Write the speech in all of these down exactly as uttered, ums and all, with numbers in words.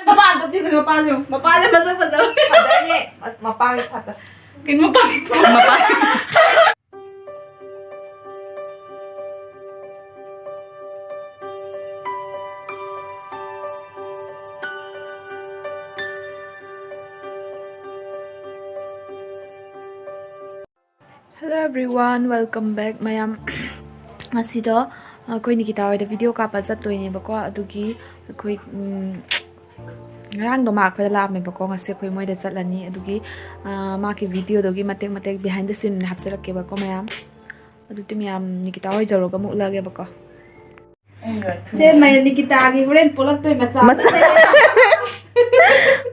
ꯃꯄꯥ ꯑꯝꯇ ꯄꯤꯌꯨ, ꯃꯄꯥꯁꯦ ꯌꯦꯡꯉꯨ꯫ ꯃꯄꯥꯁꯦ ꯃꯁꯛ ꯐꯖꯕ꯫ ꯐꯖꯔꯦ꯫ ꯃ-, ꯃꯄꯥꯒꯤ ꯐꯖ-, ꯀꯩꯅꯣ ꯃꯄꯥꯒꯤ? ꯃꯄꯥ꯫ Hello everyone, welcome back ꯃꯌꯥꯝ꯫ ꯉꯁꯤꯗꯣ ꯑꯩꯈꯣꯏ ꯅꯤꯀꯤꯇꯥ ꯍꯣꯏꯗ video ꯀꯥꯞꯄ ꯆꯠꯇꯣꯏꯅꯦꯕꯀꯣ, ꯑꯗꯨꯒꯤ ꯑꯩꯈꯣꯏ, ꯎꯝ, ꯉꯔꯥꯡꯗꯣ ꯃꯥ ꯑꯩꯈꯣꯏꯗ ꯂꯥꯛꯑꯝꯃꯦꯕꯀꯣ, ꯉꯁꯤ ꯑꯩꯈꯣꯏ ꯃꯣꯏꯗ ꯆꯠꯂꯅꯤ꯫ ꯑꯗꯨꯒꯤ, ꯑ, ꯃꯥꯒꯤ videoꯗꯨꯒꯤ ꯃꯇꯦꯛ ꯃꯇꯦꯛ behind the scene ꯍꯥꯞꯆꯔꯛꯀꯦꯕꯀꯣ ꯃꯌꯥꯝ꯫ ꯑꯗꯨꯗꯤ ꯃꯌꯥꯝ ꯅꯤꯀꯤꯇꯥ ꯍꯣꯏ ꯌꯧꯔꯒ ꯑꯃꯨꯛ ꯎꯠꯂꯛꯑꯒꯦꯕꯀꯣ꯫ ꯁꯦ, ꯃꯌꯥ ꯅꯤꯀꯤꯇꯥꯒꯤ ꯍꯣꯔꯦꯟ ꯄꯣꯛꯂꯛꯇꯣꯏ ꯃꯆꯥ꯫ ꯃꯆꯥ꯫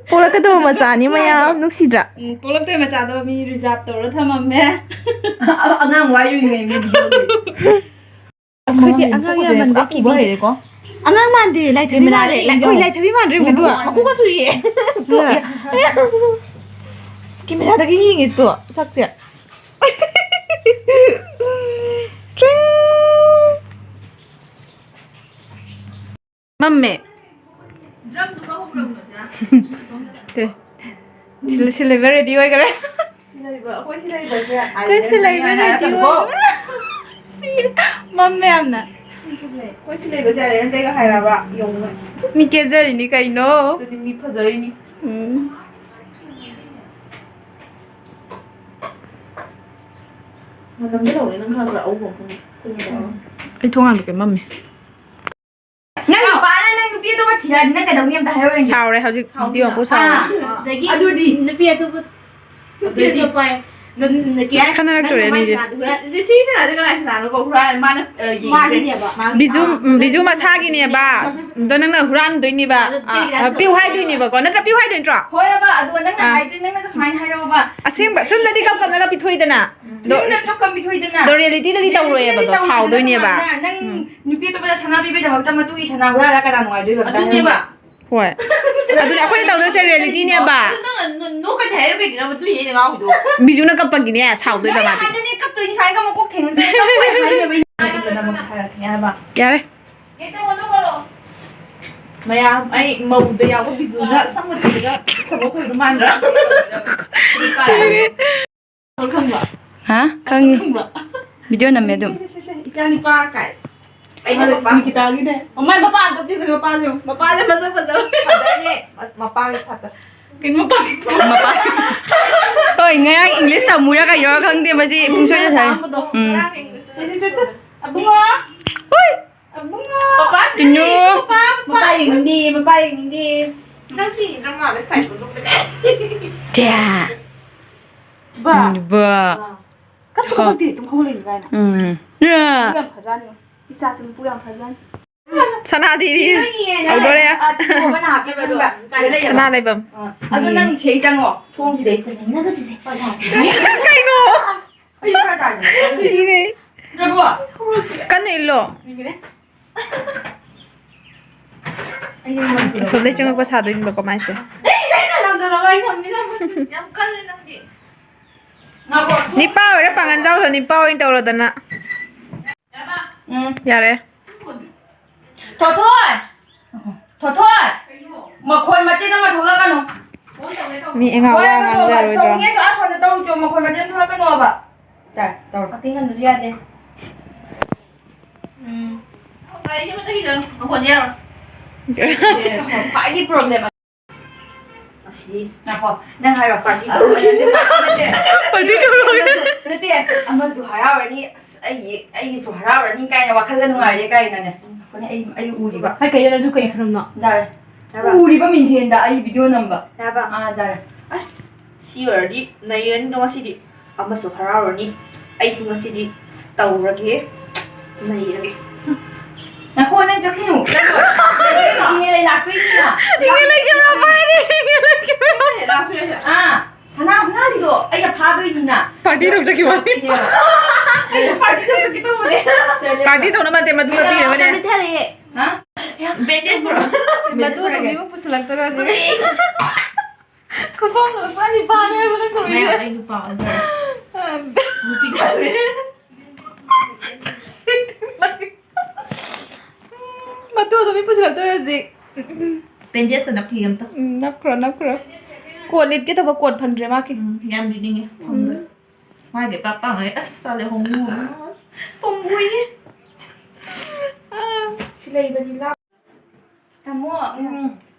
ꯄꯣꯛꯂꯛꯀꯗꯕ ꯃꯆꯥꯅꯤ ꯃꯌꯥꯝ, ꯅꯨꯡꯁꯤꯗ꯭ꯔꯥ? ꯎꯝ, ꯄꯣꯛꯂꯛꯇꯣꯏ ꯃꯆꯥꯗꯣ ꯃꯤ reserve ꯇꯧꯔ ꯊꯝꯃꯝꯃꯦ꯫ ꯑꯉꯥꯡ ꯋꯥꯔꯤꯉꯩ ꯃꯤ videoꯒꯤ꯫ ꯑꯩꯈꯣꯏꯗꯤ ꯑꯉꯥꯡ ꯌꯥꯝꯃꯟꯕ ꯑꯄꯨꯕ ꯀꯤꯕꯤ꯫ ꯍꯩꯔꯦꯀꯣ꯫ ꯑꯉꯥꯡ ꯃꯥꯟꯗꯦ, ꯂꯥꯏꯊꯕꯤ cameraꯗ ꯃꯥꯜꯂꯦ꯫ ꯂꯥꯏ-, ꯌꯦꯡꯖꯧ꯫ ꯑꯣꯏ, ꯂꯥꯏꯊꯕꯤ ꯃꯥꯟꯗ꯭ꯔꯣ ꯌꯦꯡꯉꯨꯗꯣ? ꯃꯀꯣꯛꯀ ꯁꯨꯏꯌꯦ꯫ ꯇꯨ꯫ ꯇꯨ꯫ Cameraꯗꯒꯤ ꯌꯦꯡꯉꯦ ꯇꯨ, ꯁꯛꯁꯦ꯫ ꯇ꯭ꯔꯤꯡ꯫ ꯃꯝꯃꯦ꯫ ꯁꯤ, ꯁꯤ ꯂꯩꯕ ready ꯑꯣꯏꯈꯔꯦ꯫ ꯁꯤ ꯂꯩꯕ, ꯑꯩꯈꯣꯏ ꯁꯤ ꯂꯩꯕꯁꯦ ꯑꯩꯈꯣꯏ ꯁꯤ ꯂꯩꯕ ready ꯍꯥꯏꯔꯛꯀꯅꯨꯀꯣ꯫ ꯑꯣꯏꯈꯔꯦ꯫ ꯁꯤ ꯃꯝꯃꯦ ꯌꯥꯝꯅ꯫ ꯑꯩꯈꯣꯏ ꯁꯤ ꯂꯩꯕꯁꯦ ꯑꯥꯏꯂꯦꯟꯗꯩꯒ ꯍꯥꯏꯔꯕ ꯌꯦꯡꯉꯨ꯫ ꯑꯁ, ꯃꯤ ꯀꯦꯖꯔꯤꯅꯤ ꯀꯩꯅꯣ꯫ ꯑꯗꯨꯗꯤ ꯃꯤ ꯐꯖꯔꯤꯅꯤ꯫ ꯎꯝ꯫ ꯃꯅꯝꯗꯤ ꯂꯧꯔꯦ, ꯅꯪ ꯈꯪꯕ꯭ꯔꯥ? ꯑꯎ ꯃꯈꯣꯡ ꯀꯨꯝꯃꯤꯗꯣ꯫ ꯑꯩ ꯊꯣꯡ ꯍꯥꯡꯗꯣꯛꯀꯦ, ꯃꯝꯃꯦ꯫ ꯅꯪ ꯅꯨꯄꯥꯅ ꯅꯪ ꯅꯨꯄꯤ ꯑꯇꯣꯞꯄ ꯊꯤꯔꯛꯑꯗꯤ ꯅꯪ ꯀꯩꯗꯧꯅꯤ ꯑꯝꯇ ꯍꯥꯏꯔꯛꯑꯣꯅꯦ꯫ ꯁꯥꯎꯔꯦ ꯍꯧꯖꯤꯛ, ꯁꯥꯎꯗꯅ꯫ ꯚꯤꯗꯤꯑꯣ ꯃꯄꯨ ꯁꯥꯎꯔꯦ꯫ ꯑꯥ, ꯑꯗꯒꯤ ꯑꯗꯨꯗꯤ ꯅꯨꯄꯤ ꯑꯇꯣꯞꯄ, ꯅꯨꯄꯤ ꯑꯗꯨꯗꯤ ꯑꯇꯣꯞꯄ ꯍꯥꯏ꯫ ꯅꯪ, ꯅꯪ ꯀꯩ ꯍꯥꯏ? ꯈꯠꯅꯔꯛꯇꯣꯔꯦ ꯅꯪ ꯑꯅꯤꯁꯦ꯫ ꯃꯥꯏ ꯁꯥꯟꯅꯗꯣꯏꯔꯥ? ꯑꯗꯨ ꯁꯤ ꯁꯥꯟꯅꯗꯣꯏ ꯀꯅꯥ ꯁꯥꯟꯅꯅꯣꯕ? ꯍꯨꯔꯥꯟ-, ꯃꯥꯅ, ꯑ, ꯌꯦꯡꯉꯤꯁꯦ꯫ ꯃꯥꯒꯤꯅꯦꯕ꯫ ꯃꯥꯒꯤ ꯕꯤꯖꯨ, ꯁꯥꯟꯅꯗꯣꯏ꯫ ꯎꯝ, ꯕꯤꯖꯨ ꯃꯁꯥꯒꯤꯅꯦꯕ꯫ ꯑꯗꯣ ꯅꯪꯅ ꯍꯨꯔꯥꯟꯗꯣꯏꯅꯦꯕ꯫ ꯑꯗꯣ ꯆꯦꯒꯤ ꯑ, ꯅꯠꯇ꯭ꯔꯣ? ꯄꯤꯌꯨ ꯍꯥꯏꯗꯣꯏꯅꯦꯕꯀꯣ꯫ ꯅꯠꯇ꯭ꯔ ꯄꯤꯌꯨ ꯍꯥꯏꯗꯣꯏ ꯅꯠꯇ꯭ꯔꯣ? ꯍꯣꯏ ꯍꯥꯏꯕ, ꯑꯗꯨꯒ ꯅꯪꯅ ꯑꯥ꯫ ꯍꯥꯏꯗꯣꯏ, ꯅꯪꯅꯒ ꯁꯨꯃꯥꯏꯅ ꯍꯥꯏꯔꯛꯑꯣꯕ꯫ ꯑꯁꯦꯡꯕ ꯐꯤꯂꯝꯗꯗꯤ ꯀꯞ ꯀꯞꯅꯒ ꯄꯤꯊꯣꯛꯏꯗꯅ꯫ ꯗꯣ-, ꯐꯤꯂꯝꯗ ꯀꯞ ꯀꯞ ꯄꯤꯊꯣꯛꯏꯗꯅ꯫ ꯗꯣ ꯔꯤꯌꯦꯂꯤꯇꯤꯗꯗꯤ ꯇꯧꯔꯣꯏꯌꯦꯕ ꯑꯗꯣ, ꯔꯤꯌꯦꯂꯤꯇꯤꯗꯗꯤ ꯇꯧꯗꯅ ꯁꯥꯎꯗꯣꯏꯅꯦꯕ꯫ ꯅꯪ ꯎꯝ꯫ ꯅꯨꯄꯤ ꯑꯇꯣꯞꯄꯗ ꯁꯅꯥ ꯄꯤꯕꯩꯗꯃꯛꯇ ꯃꯇꯨꯒꯤ ꯁꯅꯥ ꯍꯨꯔꯥꯜꯂ ꯀꯅꯥ ꯅꯨꯡꯉꯥꯏꯗꯣꯏꯕ? ꯑꯗꯨꯅꯦꯕ꯫ ꯍꯣꯏ꯫ ꯑꯗꯨꯅꯦ ꯑꯩꯈꯣꯏꯅ ꯇꯧꯗꯣꯏꯁꯦ ꯔꯤꯌꯦꯂꯤꯇꯤꯅꯦꯕ꯫ ꯑꯗꯨ ꯅꯪꯅ ꯅꯣ-, ꯅꯣꯛꯀꯅꯤ ꯍꯥꯏꯔ ꯀꯩꯒꯤꯅꯣ? ꯑꯗꯨꯏꯅꯦ ꯑꯩꯅ ꯉꯥꯎꯔꯤꯗꯣ꯫ ꯕꯤꯖꯨꯅ ꯀꯞꯄꯒꯤꯅꯦ ꯁꯥꯎꯗꯣꯏꯕ ꯃꯥꯗꯤ꯫ ꯍꯥꯏꯗꯨꯅꯦ ꯀꯞꯇꯣꯏꯅꯤ, ꯁꯨꯃꯥꯏꯅ ꯃꯀꯣꯛ ꯊꯦꯡꯅꯗꯣꯏꯅꯦ, ꯀꯞꯄꯣꯏ ꯍꯥꯏꯅꯕ ꯑꯩꯅ꯫ ꯌꯥꯔꯦ꯫ ꯒꯦꯠꯇ ꯋꯥꯅꯣ ꯀꯧꯔꯣ꯫ ꯃꯌꯥꯝ, ꯑꯩ ꯃꯧꯗ ꯌꯥꯎꯕ ꯕꯤꯖꯨꯅ ꯁꯝꯒ ꯊꯤꯔꯒ ꯁꯝꯒ ꯈꯣꯏꯕꯗꯣ ꯃꯥꯟꯗ꯭ꯔꯥ? ꯈꯪꯕ꯭ꯔꯥ? ꯍꯥ? ꯈꯪꯉꯤ꯫ ꯈꯪꯕ꯭ꯔꯥ? ꯚꯤꯗꯤꯑꯣ ꯅꯝꯃꯦ ꯑꯗꯨꯝ꯫ ꯁꯦ, ꯁꯦ, ꯁꯦ, ꯁꯦ, ꯏꯆꯥ ꯅꯨꯄꯥ ꯀꯥꯏ꯫ ꯑꯩꯅ ꯃꯄꯥ꯫ ꯅꯤꯀꯤꯇꯥꯒꯤꯅꯦ꯫ ꯑꯣ, ꯃꯥꯏ ꯃꯄꯥ ꯑꯝꯇ ꯄꯤꯈꯣ, ꯃꯄꯥꯁꯦ ꯌꯦꯡꯉꯨ꯫ ꯃꯄꯥꯁꯦ ꯃꯁꯛ ꯐꯖꯕ꯫ ꯐꯥꯗꯔꯅꯦ, ꯃ-, ꯃꯄꯥꯒꯤ ꯐꯥꯗꯔ꯫ ꯀꯩꯅꯣ ꯃꯄꯥꯒꯤ ꯐꯥꯗꯔ? ꯃꯄꯥ꯫ ꯍꯣꯏ, ꯉꯔꯥꯡ ꯏꯪꯂꯤꯁ ꯇꯝꯃꯨꯔꯥ ꯀꯩꯅꯣꯔꯥ ꯈꯪꯗꯦ, ꯃꯁꯤ ꯄꯨꯡꯁꯣꯏꯗ ꯁꯣꯏ꯫ ꯑꯍꯥꯟꯕꯗꯣ꯫ ꯎꯝ꯫ ꯉꯔꯥꯡ ꯏꯪꯂꯤꯁ ꯁꯦ, ꯁꯦ, ꯁꯦ, ꯁꯦ꯫ ꯑꯕꯨꯡꯉꯣ꯫ ꯍꯨꯏ꯫ ꯑꯕꯨꯡꯉꯣ꯫ ꯄꯄꯥ ꯁꯤꯗꯤ, ꯀꯩꯅꯣ? Papa, papa. ꯃꯄꯥ ꯌꯦꯡꯅꯤꯡꯗꯦ, ꯃꯄꯥ ꯌꯦꯡꯅꯤꯡꯗꯦ꯫ ꯅꯪꯁꯨ ꯌꯦꯡꯗ꯭ꯔ ꯃꯥꯜꯂꯦ, ꯁꯥꯏ ꯄꯣꯠꯇꯣ꯫ ꯗ꯭ꯌꯥ꯫ ꯕꯥ꯫ ꯎꯝ, ꯕꯥ꯫ ꯀꯞꯁꯨ ꯀꯞꯄꯛꯇꯦ, ꯑꯗꯨꯝ ꯍꯧꯒꯠꯂꯛꯏꯅꯤ ꯀꯥꯏꯅ꯫ ꯎꯝ꯫ ꯃꯄꯨ ꯌꯥꯝ ꯐꯖꯥꯠꯅꯤ꯫ ꯏꯆꯥꯁꯦ ꯃꯄꯨ ꯌꯥꯝ ꯐꯖꯥꯠꯅꯤ꯫ ꯁꯅꯥꯗꯤ ꯍꯧꯗꯣꯔꯦ꯫ ꯑ, ꯇꯨꯝꯕ ꯅꯍꯥꯛꯀꯤ ꯃꯅꯨꯡꯗ ꯀꯥꯏꯗ ꯂꯩꯌꯦꯕ? ꯁꯅꯥ ꯂꯩꯕꯝ꯫ ꯑ, ꯑꯗꯨ ꯅꯪ ꯁꯤꯗꯩ ꯆꯪꯉꯣ꯫ ꯊꯣꯡꯁꯤꯗꯩ ꯀꯩꯅꯣ? ꯑꯩ ꯈꯔ ꯇꯥꯏꯅꯦ꯫ ꯁꯤꯔꯦ꯫ ꯀꯟꯅ ꯏꯜꯂꯣ꯫ ꯑꯁꯣꯝꯗꯩ ꯆꯪꯉꯛꯄ ꯁꯥꯗꯣꯏꯅꯤꯕꯀꯣ ꯃꯥꯏꯁꯦ꯫ ꯌꯥꯝ ꯀꯜꯂꯦ ꯅꯪꯗꯤ꯫ ꯅꯤꯄꯥ ꯑꯣꯏꯔ ꯄꯥꯡꯒꯟ ꯖꯥꯎꯗꯣ ꯅꯤꯄꯥ ꯑꯣꯏꯅ ꯇꯧꯔꯗꯅ꯫ ꯎꯝ, ꯌꯥꯔꯦ꯫ ꯊꯣꯊꯣꯏ! ꯊꯣꯊꯣꯏ! ꯃꯈꯣꯟ ꯃꯆꯤꯟ ꯑꯃ ꯊꯣꯛꯂꯛꯀꯅꯨ꯫ ꯃꯤ ꯑꯉꯥꯡ ꯍꯣꯏ, ꯋꯥ ꯑꯗꯨ ꯇꯧꯕ-, ꯉꯥꯡꯖꯔꯣꯏꯗ꯭ꯔꯣ? ꯇꯧꯅꯤꯡꯉꯥꯏꯁꯨ ꯑꯥ ꯁꯣꯝꯗ ꯇꯧ ꯆꯣ, ꯃꯈꯣꯟ ꯃꯆꯤꯟ ꯊꯣꯛꯂꯛꯀꯅꯣꯕ꯫ ꯁꯦ, ꯇꯧꯔꯣ꯫ ꯑꯇꯩ ꯉꯟꯕꯁꯨ ꯌꯥꯗꯦ꯫ ꯎꯝ꯫ ꯒꯥꯔꯤꯁꯦ ꯑꯃꯇ ꯈꯤꯇꯪ ꯃꯈꯣꯟꯁꯦ ꯌꯥꯔꯣꯏ꯫ ꯈ꯭ꯋꯥꯏꯗꯒꯤ problem꯫ ꯑꯁꯤꯗꯤ ꯉꯥꯏꯈꯣ, ꯅꯪ ꯍꯥꯏꯔꯣ, party ꯇꯧꯔꯣꯏ꯫ ꯅꯠꯇꯦ, party ꯅꯠꯇꯦ꯫ Party ꯇꯧꯔꯣꯏ꯫ ꯑꯃꯁꯨ, ꯅꯠꯇꯦ, ꯑꯃꯁꯨ ꯍꯔꯥꯎꯔꯅꯤ, ꯑꯁ, ꯑꯩꯒꯤ, ꯑꯩꯒꯤꯁꯨ ꯍꯔꯥꯎꯔꯅꯤ ꯀꯥꯏꯅ ꯋꯥꯈꯜꯗ ꯅꯨꯡꯉꯥꯏꯔꯦ ꯀꯥꯏꯅꯅꯦ꯫ ꯉꯥꯏꯈꯣꯅꯦ, ꯑꯩ, ꯑꯩ ꯎꯔꯤꯕ꯫ ꯍꯥꯏ, ꯀꯩꯗ ꯅꯪꯁꯨ ꯀꯩ ꯈꯔꯝꯅꯣ? ꯌꯥꯔꯦ꯫ ꯌꯥꯔꯕ? ꯎꯔꯤꯕ ꯃꯤꯡꯁꯦꯟꯗ ꯑꯩ video ꯅꯝꯕ꯫ ꯌꯥꯔꯕ? ꯑꯥ, ꯌꯥꯔꯦ꯫ ꯑꯁ, ꯁꯤ ꯑꯣꯏꯔꯗꯤ ꯅꯩꯔꯅꯤꯗꯣ ꯉꯁꯤꯗꯤ꯫ ꯑꯃꯁꯨ ꯍꯔꯥꯎꯔꯅꯤ꯫ ꯑꯩꯁꯨ ꯉꯁꯤꯗꯤ ꯇꯧꯔꯒꯦ꯫ ꯅꯩꯔꯒꯦ꯫ ꯉꯥꯏꯈꯣ, ꯅꯪ ꯆꯠꯈꯤꯅꯨ꯫ ꯏꯉꯦ ꯂꯩ ꯂꯥꯛꯇꯣꯏꯅꯤꯅ꯫ ꯏꯉꯦ ꯂꯩ ꯀꯦꯃꯦꯔꯥ ꯄꯥꯏꯔꯦ, ꯏꯉꯦ ꯂꯩ ꯀꯦꯃꯦꯔꯥ꯫ ꯑꯥ, ꯁꯅꯥ ꯍꯨꯅꯥꯔꯤꯗꯣ ꯑꯩꯅ ꯐꯥꯗꯣꯏꯅꯤꯅ꯫ Party ꯇꯧꯖꯈꯤꯕ ꯋꯥꯅꯤ꯫ ꯑꯩꯅ party ꯇꯧꯖꯈꯤꯗꯧꯕꯅꯦ꯫ Party ꯇꯧꯅꯕ ꯅꯠꯇꯦ, ꯃꯗꯨ ꯅꯠꯄꯤꯔꯕꯅꯦ꯫ ꯍꯥ? Bandage ꯄꯨꯔꯛꯑꯣ꯫ ꯃꯗꯨ ꯇꯧꯕꯤꯕ ꯄꯨꯁꯤꯜꯂꯛꯇꯣꯏꯔꯣ ꯍꯧꯖꯤꯛ? ꯈꯨꯐꯝꯗꯣ ꯄꯨꯔꯥ ꯅꯤꯄꯥꯅꯦ ꯍꯥꯏꯕ ꯅꯪ ꯇꯧꯔꯤꯁꯦ꯫ ꯃꯌꯥꯝ ꯑꯩ ꯅꯨꯄꯥ ꯑꯣꯟꯊꯣꯔꯛꯑꯦ꯫ ꯅꯨꯄꯤ ꯊꯥꯗꯣꯛꯑꯦ꯫ ꯃꯇꯨ ꯑꯗꯨꯝ ꯃꯤ ꯄꯨꯁꯤꯜꯂꯛꯇꯣꯏꯔꯦ ꯍꯧꯖꯤꯛ꯫ ꯕꯦꯟꯗꯦꯖꯀ ꯅꯞꯈꯤꯒꯦ ꯑꯝꯇ꯫ ꯎꯝ, ꯅꯞꯈ꯭ꯔꯣ, ꯅꯞꯈ꯭ꯔꯣ꯫ ꯀꯣꯠ ꯂꯤꯠꯀꯦ ꯇꯧꯕ, ꯀꯣꯠ ꯐꯪꯗ꯭ꯔꯦ ꯃꯥꯒꯤ꯫ ꯎꯝ, ꯌꯥꯝ ꯂꯤꯠꯅꯤꯡꯉꯦ, ꯐꯪꯗ꯭ꯔꯦ꯫ ꯎꯝ꯫ ꯃꯥꯒꯤ ꯄꯥꯛ ꯄꯥꯛꯉꯩ ꯑꯁ ꯇꯜꯂꯦ, ꯍꯣꯡꯉꯨ ꯍꯣꯡꯉꯨ꯫ ꯇꯣꯝꯕꯣꯏꯅꯦ꯫ ꯁꯤ ꯂꯩꯕꯗꯤ ꯂꯥꯞ-, ꯇꯥꯃꯣ, ꯎꯝ꯫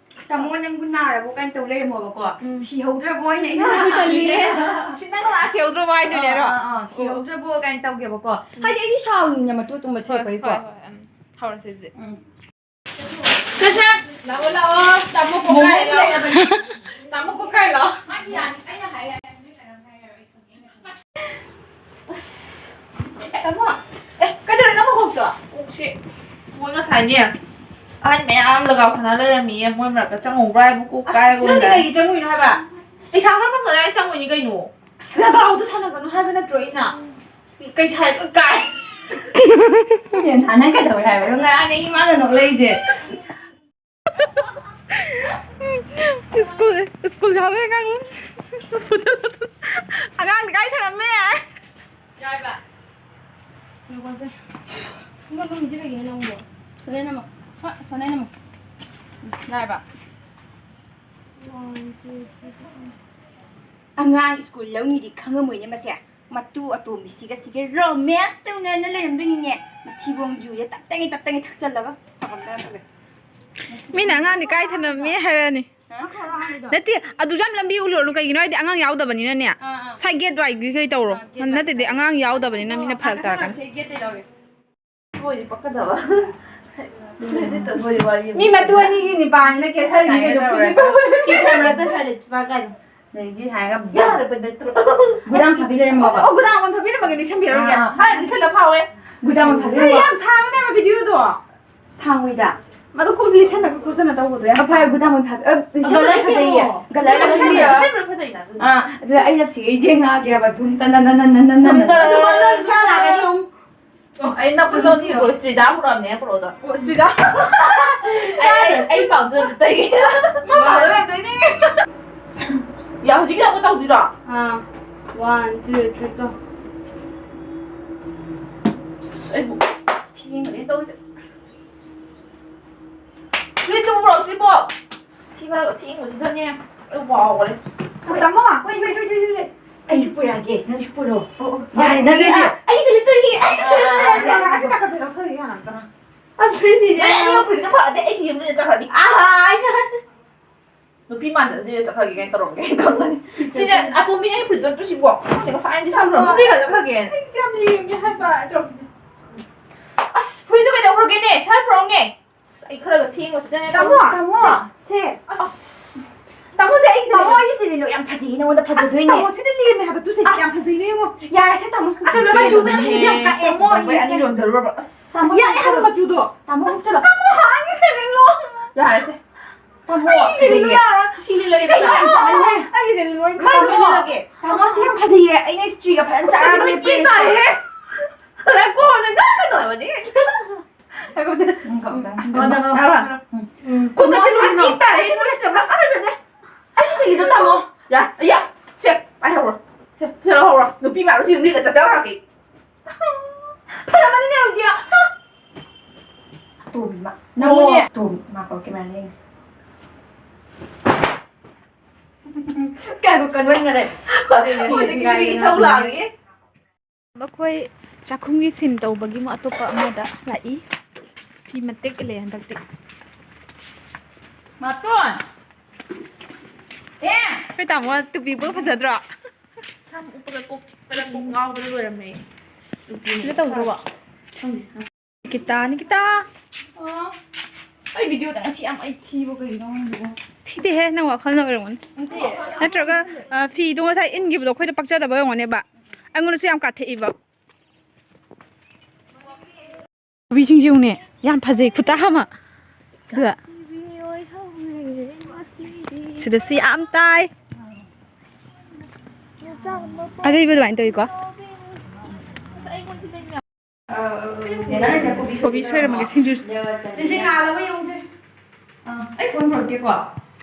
ꯇꯥꯃꯣ ꯅꯪꯕꯨ ꯅꯥꯔꯕꯣ ꯀꯥꯏꯅ ꯇꯧ ꯂꯩꯔꯝꯃꯣꯕꯀꯣ꯫ ꯎꯝ꯫ ꯁꯤꯍꯧꯗ꯭ꯔꯕꯣ ꯍꯥꯏꯅ ꯑꯩꯅ ꯇꯜꯂꯤꯌꯦ꯫ ꯁꯤ ꯅꯪ ꯂꯥꯛꯑ ꯁꯤꯍꯧꯗ꯭ꯔꯕꯣ ꯍꯥꯏꯗꯣꯏꯅꯦ ꯑꯥ, ꯑꯗꯣ? ꯑꯥ, ꯑꯥ, ꯁꯤꯍꯧꯗ꯭ꯔꯕꯣꯀꯣ ꯀꯥꯏꯅ ꯇꯧꯒꯦꯕꯀꯣ꯫ ꯎꯝ꯫ ꯍꯥꯏꯗꯤ ꯑꯩꯗꯤ ꯁꯥꯎꯔꯤꯅꯦ ꯃꯇꯨ ꯑꯗꯨꯝ ꯍꯣꯏ, ꯃꯠꯊꯦꯛꯄꯩꯀꯣ꯫ ꯍꯣꯏ, ꯍꯣꯏ, ꯎꯝ꯫ ꯍꯧꯔꯁꯦ ꯑꯗꯨꯗꯤ꯫ ꯎꯝ꯫ ꯀꯁꯥ, ꯂꯥꯛꯑꯣ, ꯂꯥꯛꯑꯣ꯫ ꯇꯥꯃꯣ ꯀꯣꯀꯥꯏ ꯂꯥꯛꯑꯣ꯫ ꯇꯥꯃꯣ ꯀꯣꯀꯥꯏ ꯂꯥꯛꯑꯣ꯫ ꯑꯁ꯫ ꯇꯥꯃꯣ꯫ ꯑꯦ, ꯀꯩꯗꯧꯔꯦ ꯅꯪ ꯃꯀꯣꯛꯇꯣ? ꯀꯣꯛꯁꯦ꯫ ꯃꯣꯏ ꯉꯁꯥꯏꯅꯦ꯫ ꯑꯍꯟ ꯃꯌꯥꯝ ꯂꯒꯥꯎ ꯁꯥꯟꯅ ꯂꯩꯔꯝꯃꯤꯌꯦ꯫ ꯃꯣꯏ ꯃꯔꯛꯇ ꯆꯪꯉꯨꯕ꯭ꯔꯥ ꯍꯥꯏꯕꯨ ꯀꯣꯛ ꯑꯁ, ꯀꯥꯏꯔꯒ ꯅꯪꯗꯤ ꯂꯩꯔꯦ꯫ ꯀꯩꯒꯤ ꯆꯪꯉꯨꯏꯅꯣ ꯍꯥꯏꯕ? ꯄꯩꯁꯥ ꯈꯔ ꯐꯪꯗꯅ ꯆꯪꯉꯨꯏꯅꯤ ꯀꯩꯅꯣ꯫ ꯑꯁ, ꯂꯒꯥꯎꯗꯣ ꯁꯥꯟꯅꯒꯅꯨ ꯍꯥꯏꯕ ꯅꯠꯇ꯭ꯔꯣ ꯑꯩꯅ? ꯀꯩ ꯁꯥꯏ ꯂꯣꯏ ꯀꯥꯏ꯫ ꯅꯦꯟꯊꯥ, ꯅꯪ ꯀꯩꯗꯧꯔꯦ ꯍꯥꯏꯕꯅꯣ? ꯉꯔꯥꯡꯗꯒꯤ ꯏꯃꯥꯅ ꯅꯣꯛꯂꯛꯏꯁꯦ꯫ ꯁ꯭ꯀꯨꯜ, ꯁ꯭ꯀꯨꯜꯁꯨ ꯍꯥꯞꯄꯦ ꯑꯉꯥꯡ꯫ ꯑꯉꯥꯡꯗꯤ ꯀꯥꯏ ꯁꯥꯟꯅꯝꯃꯦ? ꯌꯥꯔꯕ? ꯉꯥꯏꯈꯣꯁꯦ꯫ ꯅꯪ ꯅꯨꯃꯤꯠꯁꯦ ꯀꯩꯒꯤꯅꯣ ꯅꯪꯕꯣ? ꯁꯣꯅꯦ ꯅꯃꯣ꯫ ꯍꯣꯏ, ꯁꯣꯅꯦ ꯅꯃꯣ꯫ ꯎꯝ, ꯌꯥꯔꯕ? ꯑꯉꯥꯡ ꯁ꯭ꯀꯨꯜ ꯂꯧꯅꯤꯗꯤ ꯈꯪꯉꯝꯃꯣꯏꯅꯦ ꯃꯁꯦ꯫ ꯃꯇꯨ ꯑꯇꯣꯝꯕꯤꯁꯤꯒ ꯁꯤꯒ ꯔꯣꯃꯦꯟꯁ ꯇꯧꯅꯅ ꯂꯩꯔꯝꯗꯣꯏꯅꯤꯅꯦ꯫ ꯃꯊꯤꯕꯣꯡ ꯌꯨꯁꯦ ꯇꯞ ꯇꯉꯩ ꯇꯞ ꯇꯉꯩ ꯊꯛꯆꯜꯂꯒ꯫ ꯊꯛꯑꯝꯗꯥꯏ ꯊꯛꯑꯦ꯫ ꯃꯤꯅ ꯑꯉꯥꯡꯗꯤ ꯀꯥꯏ ꯊꯅꯝꯃꯤ ꯍꯥꯏꯔꯛꯑꯅꯤ꯫ ꯍꯥ? ꯅꯠꯇꯦ, ꯑꯗꯨꯁꯨ ꯌꯥꯝ ꯂꯝꯕꯤ ꯎꯠꯂꯨꯔꯅꯨ, ꯀꯩꯒꯤꯅꯣ ꯍꯥꯏꯗꯤ ꯑꯉꯥꯡ ꯌꯥꯎꯗꯕꯅꯤꯅꯅꯦ꯫ ꯑꯥ, ꯑꯥ꯫ ꯁꯥꯏ ꯒꯦꯠ ꯋꯥꯏꯒꯤ ꯀꯩ ꯇꯧꯔꯣ꯫ ꯑꯥ, ꯒꯦꯠ ꯅꯠꯇ꯭ꯔꯗꯤ ꯋꯥꯏ꯫ ꯑꯉꯥꯡ ꯌꯥꯎꯗꯕꯅꯤꯅ ꯃꯤꯅ ꯑꯥ, ꯐꯔꯛ ꯑꯥ, ꯇꯥꯔꯛꯀꯅꯤ꯫ ꯁꯥꯏ ꯒꯦꯠꯇꯩ ꯂꯧꯒꯦ꯫ ꯃꯣꯏꯗꯤ ꯄꯛꯀꯗꯕ꯫ ꯃꯣꯏꯗꯤ ꯋꯥꯔꯤ ꯑꯃ ꯃꯤ ꯃꯇꯨ ꯑꯅꯤꯒꯤ ꯅꯤꯄꯥꯟꯁꯤꯅ ꯀꯦꯊꯔꯤꯅꯤ ꯀꯩꯅꯣ, ꯀꯥꯏꯅ ꯐꯨꯔꯤꯠ ꯇꯧꯔꯒ꯫ ꯇꯤ ꯁꯥꯔꯠ ꯃꯔꯛꯇ ꯁꯥꯔꯠ ꯂꯤꯠꯄ ꯀꯥꯏꯅ꯫ ꯑꯗꯒꯤ ꯍꯥꯏꯔꯒ ꯌꯥꯔꯕ ꯅꯠꯇ꯭ꯔꯣ? ꯒꯨꯗꯥꯝ ꯐꯥꯕꯤ ꯂꯩꯔꯝꯃꯣꯕ꯫ ꯑꯣ, ꯒꯨꯗꯥꯝ ꯑꯣꯟ ꯐꯥꯕꯤꯔꯝꯃꯒꯦ, ꯅꯤꯡꯁꯤꯡꯕꯤꯔꯝꯒꯦ꯫ ꯑꯥ, ꯑꯥ꯫ ꯍꯣꯏ, ꯂꯤꯁꯜꯂ ꯐꯥꯎꯋꯦ꯫ ꯒꯨꯗꯥꯝ ꯑꯣꯟ ꯅꯣꯏ ꯐꯥꯕꯤꯔꯝꯃꯣ꯫ ꯌꯥꯝ ꯁꯥꯡꯕꯅꯦ ꯍꯥꯏꯕ ꯚꯤꯗꯤꯑꯣꯗꯣ꯫ ꯁꯥꯡꯉꯣꯏꯗ꯫ ꯃꯗꯨ ꯀꯨꯞ ꯂꯤꯁꯜꯂꯒ ꯈꯣꯠꯆꯜꯂ ꯇꯧꯕꯗꯣ ꯌꯥꯝ ꯑ, ꯐꯔꯦ, ꯁꯥꯡꯉꯦ꯫ ꯒꯨꯗꯥꯝ ꯑꯣꯟ ꯐꯥꯕꯤ-, ꯑ, ꯂꯤꯁꯜꯂ ꯀꯂꯔ ꯐꯖꯩꯌꯦ꯫ ꯁꯦꯝꯃꯣ꯫ Colour colour ꯁꯦꯝꯕꯤꯌꯣ꯫ ꯁꯦꯝꯕꯤꯌꯣ꯫ ꯁꯦꯝꯕꯤꯌꯣ ꯐꯖꯩꯅ ꯑꯗꯨꯗꯤ꯫ ꯑꯥ, ꯑꯗꯨꯗ ꯑꯩꯅ ꯁꯤꯒꯩ ꯌꯦꯡꯉꯛꯑꯒꯦꯕ꯫ ꯙꯨꯝ ꯇꯅ ꯅ ꯅ ꯅ ꯅ ꯅ ꯅ ꯅ꯫ ꯙꯨꯝ ꯇꯅ ꯅ ꯅ ꯅ ꯅ ꯅ꯫ ꯑꯣ, ꯑꯩ ꯅꯞꯄꯗꯣ ꯅꯤꯔꯣ, ꯁ꯭ꯔꯤꯖꯥ ꯄꯨꯔꯛꯑꯝꯅꯦ, ꯄꯨꯔꯛꯑꯣꯗꯣ꯫ ꯑꯣ, ꯁ꯭ꯔꯤꯖꯥ꯫ ꯑꯩ, ꯑꯩ, ꯑꯩ ꯄꯥꯎꯗꯨ ꯑꯗꯨꯝ ꯇꯩꯒꯦ꯫ ꯃꯥ ꯄꯥꯎꯗꯨ ꯑꯗꯨꯝ ꯇꯩꯅꯤꯡꯉꯦ꯫ ꯌꯥ, ꯍꯧꯖꯤꯛꯀꯤ ꯑꯃꯨꯛ ꯇꯧꯗꯣꯏꯔꯣ? ꯑꯥ, one, two, three, go꯫ ꯑꯁ, ꯑꯩꯕꯨ ꯊꯦꯡꯒꯅꯤ ꯇꯧꯔꯤꯁꯦ꯫ ꯐꯨꯔꯤꯠꯇꯣ ꯎꯕ꯭ꯔꯣ ꯁꯤꯕꯣ? ꯊꯤ ꯃꯔꯛ ꯑꯊꯦꯡꯕꯁꯤꯗꯅꯦ꯫ ꯑꯩ ꯋꯥꯎꯈ꯭ꯔꯦ꯫ ꯇꯥꯃꯣ, wait, wait, wait, wait, wait. ꯑꯩꯁꯨ ꯄꯨꯔꯛꯑꯒꯦ, ꯅꯪꯁꯨ ꯄꯨꯔꯛꯑꯣ꯫ ꯑꯣ, ꯑꯣ꯫ ꯌꯥꯔꯦ, ꯅꯪ ꯑꯩ, ꯑꯗꯨꯗꯤ꯫ ꯑꯩꯁꯨ ꯂꯤꯠꯇꯣꯏꯅꯤ, ꯑꯩꯁꯨ ꯂꯤꯠꯇꯣꯏꯅꯤ꯫ ꯑꯁꯤ ꯇꯥꯈꯠꯄꯤ ꯂꯧꯊꯣꯛꯑꯗꯤ ꯌꯥꯔꯝꯗ꯭ꯔꯥ? ꯑꯗꯨꯗꯤ ꯑꯩ, ꯑꯩ ꯐꯨꯔꯤꯠꯇꯣ ꯐꯔꯗꯤ ꯑꯩ ꯁꯤ ꯌꯨꯝꯗ ꯆꯠꯈ꯭ꯔꯅꯤ꯫ ꯑꯥ, ꯑꯩꯁꯨ꯫ ꯅꯨꯄꯤ ꯃꯥꯟꯗꯅ ꯆꯠꯈ꯭ꯔꯒꯦ ꯀꯥꯏꯅ ꯇꯧꯔꯝꯒꯦ ꯈꯪꯒꯅꯤ꯫ ꯁꯤꯅꯦ ꯑꯇꯣꯝꯕꯤꯅ ꯑꯩ ꯐꯨꯔꯤꯠꯇꯣ ꯅꯠꯇ꯭ꯔꯣ ꯁꯤꯕꯣ? ꯈꯪꯗꯦ, ꯉꯁꯥꯏ ꯑꯩꯗꯤ ꯁꯝ ꯅꯨꯄꯤꯒ ꯆꯠꯈ꯭ꯔꯒꯦ꯫ ꯑꯩꯁꯦ ꯌꯥꯝ ꯌꯦꯡꯉꯦ ꯍꯥꯏꯕ, ꯑꯗꯣ꯫ ꯑꯁ, ꯐꯨꯔꯤꯠꯇꯣ ꯀꯩꯗꯧꯈ꯭ꯔꯒꯦꯅꯦ? ꯁꯠ ꯄꯨꯔꯛꯎꯅꯦ꯫ ꯑꯁ, ꯑꯩ ꯈꯔꯒ ꯊꯦꯡꯕꯁꯤꯗꯅꯦ꯫ ꯇꯥꯃꯣ, ꯇꯥꯃꯣ, ꯁꯦ꯫ ꯑꯁ, ꯇꯥꯃꯣ, ꯁꯦ, ꯑꯩꯒꯤꯁꯦ ꯇꯥꯃꯣ, ꯂꯤꯂꯣ꯫ ꯑꯩꯒꯤꯁꯦ ꯂꯤꯂꯣ ꯌꯥꯝ ꯐꯖꯩꯌꯦ, ꯅꯉꯣꯟꯗ ꯑꯁ, ꯐꯖꯗꯣꯏꯅꯦ꯫ ꯇꯥꯃꯣ, ꯁꯤꯗ ꯂꯦꯝꯃꯦ ꯍꯥꯏꯕ, ꯇꯨꯁꯦ, ꯑꯁ, ꯌꯥꯝ ꯐꯖꯩꯅꯦ, ꯌꯦꯡꯉꯣ꯫ ꯌꯥꯔꯦꯁꯦ, ꯇꯥꯃꯣ꯫ ꯑꯁ, ꯃꯆꯨꯗꯣ ꯌꯥꯝ ꯌꯥꯝ ꯀꯛꯑꯦ꯫ ꯇꯥꯃꯣ, ꯃꯣꯏ ꯑꯅꯤ ꯌꯦꯡꯉꯣ꯫ ꯂꯣꯟꯗꯔꯨꯔꯕ꯫ ꯑꯁ꯫ ꯇꯥꯃꯣ, ꯌꯥꯔꯦ ꯍꯥꯏꯕ ꯃꯆꯨꯗꯣ꯫ ꯇꯥꯃꯣ, ꯑꯃꯨꯛ ꯆꯠꯂꯣ꯫ ꯇꯥꯃꯣ, ꯑꯩꯒꯤꯁꯦ ꯂꯤꯂꯣ꯫ ꯌꯥꯔꯦꯁꯦ꯫ ꯇꯥꯃꯣ, ꯑꯩꯒꯤꯁꯦ ꯂꯤꯂꯣ ꯁꯤꯗꯒꯤ꯫ ꯌꯥꯔꯣꯏ꯫ ꯁꯤ ꯂꯤꯂꯣ ꯁꯤꯗꯒꯤ ꯌꯥꯔꯣꯏ꯫ ꯌꯥꯝ ꯆꯥꯎꯃꯟꯈ꯭ꯔꯦ꯫ ꯑꯩꯒꯤꯁꯦ ꯂꯤꯂꯣ ꯑꯣꯏꯅ ꯃꯥꯏ ꯈꯜꯂꯣ꯫ ꯂꯤꯂꯣꯒꯤ꯫ ꯇꯥꯃꯣ, ꯁꯤ ꯌꯥꯝ ꯐꯖꯩꯌꯦ꯫ ꯑꯩꯅ ꯏꯁꯇ꯭ꯔꯤꯒ ꯐꯖꯅ ꯆꯥꯔꯒ ꯃꯁꯤ ꯂꯦꯞꯄꯦ꯫ ꯇꯥꯏꯌꯦ꯫ ꯉꯥꯏꯈꯣ, ꯅꯪ ꯀꯩꯅꯣ ꯍꯥꯏꯕꯅꯤ꯫ ꯉꯥꯏꯈꯣ, ꯉꯥꯏꯈꯣ꯫ ꯌꯥꯔꯕ? ꯎꯝ꯫ ꯈꯨꯠ ꯀꯥꯁꯦ ꯂꯣꯏ ꯆꯤꯛ ꯇꯥꯔꯦ꯫ ꯅꯪ ꯁꯤꯗ ꯃꯁꯥ ꯐꯖꯅ꯫ ꯑꯩꯒꯤꯁꯦ ꯂꯤꯂꯣ, ꯇꯥꯃꯣ꯫ ꯌꯥ, ꯌꯥ꯫ ꯁꯦ, ꯄꯥꯏꯍꯧꯔꯣ꯫ ꯁꯦ, ꯁꯦ ꯂꯧꯍꯧꯔꯣ꯫ ꯅꯨꯄꯤ ꯃꯌꯥꯝ ꯁꯤ ꯂꯤꯂ ꯆꯠꯆꯈ꯭ꯔꯒꯦ꯫ ꯐꯔꯝꯃꯅꯤꯅꯦ ꯍꯧꯖꯤꯛꯇꯤ꯫ ꯍꯥ? ꯑꯇꯣꯝꯕꯤ ꯃꯥ꯫ ꯅꯪꯕꯨꯅꯦ꯫ ꯑꯣ꯫ ꯑꯇꯣꯝꯕꯤ ꯃꯥ ꯀꯧꯔꯛꯀꯦ ꯃꯥꯅꯦ꯫ ꯀꯩꯅꯣ ꯀꯟꯃꯟꯈꯔꯦ꯫ ꯍꯧꯖꯤꯛꯀꯤꯗꯨꯗꯤ ꯏꯁꯧ ꯂꯥꯡꯉꯤ꯫ ꯃꯈꯣꯏ ꯆꯥꯛꯈꯨꯝꯒꯤ ꯁꯤꯟ ꯇꯧꯕꯒꯤ ꯑꯃ ꯑꯇꯣꯞꯄ ꯑꯃꯗ ꯂꯥꯛꯏ꯫ ꯐꯤ ꯃꯇꯦꯛ ꯏꯜꯂꯦ ꯍꯟꯗꯛꯇꯤ꯫ ꯃꯥꯇꯣꯟ! ꯑꯦ! ꯑꯩꯈꯣꯏ ꯇꯥꯃꯣ ꯇꯨꯄꯤ ꯎꯞꯄ ꯐꯖꯗ꯭ꯔꯣ? ꯁꯝ ꯎꯞꯄꯒ ꯀꯣꯛ ꯆꯤꯛꯄꯗ ꯀꯣꯛ ꯉꯥꯎꯕꯗ ꯂꯣꯏꯔꯝꯃꯦ꯫ ꯁꯤꯗ ꯇꯧꯗ꯭ꯔꯣꯕꯣ? ꯈꯪꯗꯦ꯫ ꯅꯤꯀꯤꯇꯥ, ꯅꯤꯀꯤꯇꯥ! ꯑꯣ꯫ ꯑꯩ ꯚꯤꯗꯤꯑꯣꯗ ꯉꯁꯤ ꯌꯥꯝ ꯑꯩ ꯊꯤꯕ ꯀꯩꯒꯤꯅꯣ ꯈꯪꯗꯦꯀꯣ꯫ ꯊꯤꯗꯦꯍꯦ, ꯅꯪ ꯋꯥꯈꯜꯅ ꯑꯣꯏꯔꯝꯒꯅꯤ꯫ ꯅꯠꯇꯦ꯫ ꯅꯠꯇ꯭ꯔꯒ, ꯑ, ꯐꯤꯗꯣ ꯉꯁꯥꯏ ꯏꯟꯈꯤꯕꯗꯣ ꯑꯩꯈꯣꯏꯗ ꯄꯛꯆꯗꯕ ꯑꯣꯏꯔꯝꯒꯅꯦꯕ꯫ ꯑꯩꯉꯣꯟꯗꯁꯨ ꯌꯥꯝ ꯀꯥꯊꯦꯛꯏꯕ꯫ ꯀꯣꯕꯤꯁꯤꯡꯁꯦ ꯌꯦꯡꯉꯨꯅꯦ, ꯌꯥꯝ ꯐꯖꯩ ꯈꯨꯇꯥ ꯑꯃ꯫ ꯑꯗꯨꯒ ꯁꯤꯗꯁꯨ ꯌꯥꯝ ꯇꯥꯏ꯫ ꯑꯔꯩꯕ ꯑꯗꯨꯃꯥꯏꯅ ꯇꯧꯋꯤꯀꯣ꯫ ꯀꯣꯕꯤ ꯁꯣꯏꯔꯝꯃꯒꯦ, ꯁꯤꯡꯖꯨ꯫ ꯁꯤꯁꯦ ꯉꯥꯜꯂꯕ ꯌꯦꯡꯉꯨꯁꯦ꯫ ꯑꯥ, ꯑꯩ ꯐꯣꯟ ꯄꯨꯔꯛꯀꯦꯀꯣ꯫